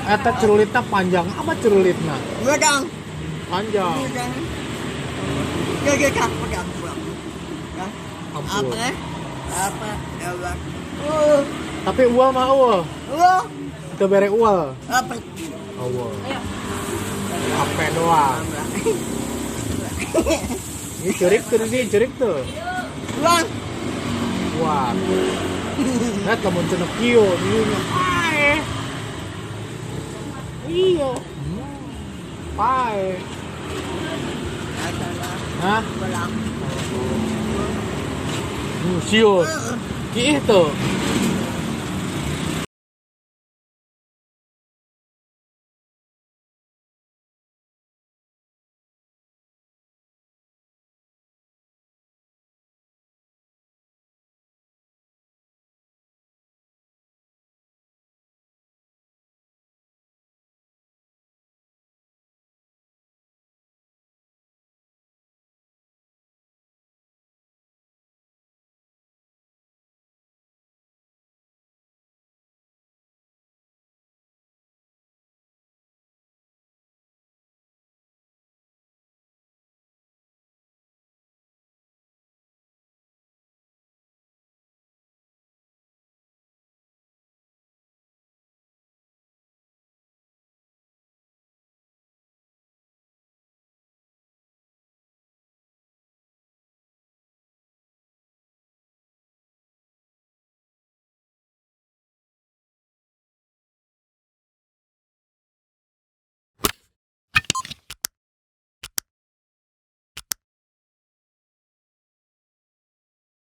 Eta cerulitna panjang apa cerulitna? Wedang. Panjang. Wedang. Ya ya kah pegang pulang. Ya. Ampun. Apa? Apa? Ya. Tapi ual mah ual. Ual. Teu bere ual. Apa? Ual. Apa doang. Ini cerik tuh ini cerik tuh. Uang. Wah. Nah, lamun cenah kieu ieu nya pae. Iya. Pae. Hah? Sieun. Kiih tuh.